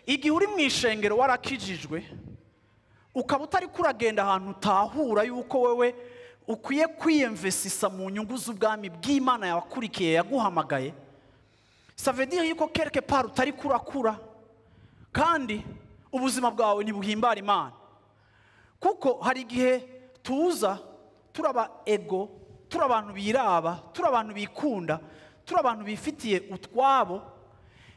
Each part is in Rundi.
Igihe uri mu ishengero warakijijwe, ukaba utari kuragenda ahantu utahura yuko wewe ukwiye kwiyemvesisa mu nyungu z'ubwami bw'Imana yakurikiye yaguhamagaye, ça veut dire yuko quelque part utari kurakura, kandi ubuzima bwawe ntibuhimbara Imana. Kuko hari igihe tuza turaba ego, turi abantu biraba, turi abantu bikunda, turi abantu bifitiye utwabo,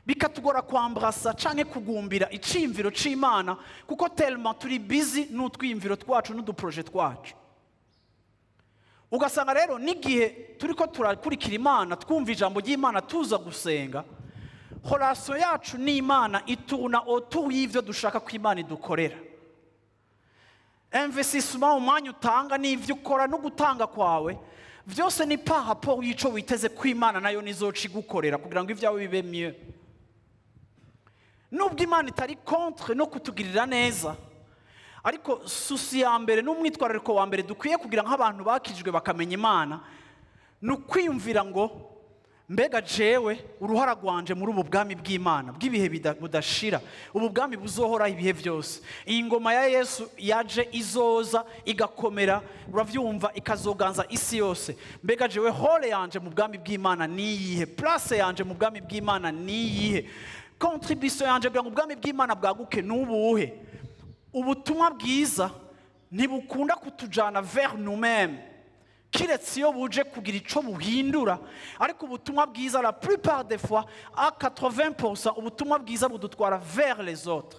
bikatugora kwambrasa canke kugumbira iciyumviro c'Imana, kuko tellement turi busy n'utwiyumviro twacu n'uduprojet twacu. Ugasanga rero n'igihe turiko turakurikira Imana, twumva ijambo ry'Imana, tuza gusenga, relation yacu n'Imana ituna autour y'ivyo dushaka ko Imana idukorera. Investissement, umwanya utanga n'ivyo ukora no gutanga kwawe, vyose ni par rapport y'ico witeze ko Imana nayo nizoca igukorera kugira ngo ivyawe bibe mieux. Nubwo Imana itari contre no kutugirira neza, ariko souci ya mbere n'umwitwarariko wa mbere dukwiye kugira nk'abantu bakijwe bakamenya Imana, ni ukwiyumvira ngo mbega jewe uruhara rwanje muri ubu bwami bw'Imana bw'ibihe budashira, ubu bwami buzohoraho ibihe byose, iyi ngoma ya Yesu yaje izoza igakomera, uravyumva, ikazoganza isi yose. Mbega jewe rôle yanje mu bwami bw'Imana niyihe? Place yanje mu bwami bw'Imana niyihe? Contribution yanje kugira ngo ubwami bw'Imana bwaguke nubuhe? Ubutumwa bwiza ntibukunda kutujana vers nous-mêmes, kiretse iyo buje kugira ico buhindura. Ariko ubutumwa bwiza, la plupart des fois, à 80%, ubutumwa bwiza budutwara vers les autres.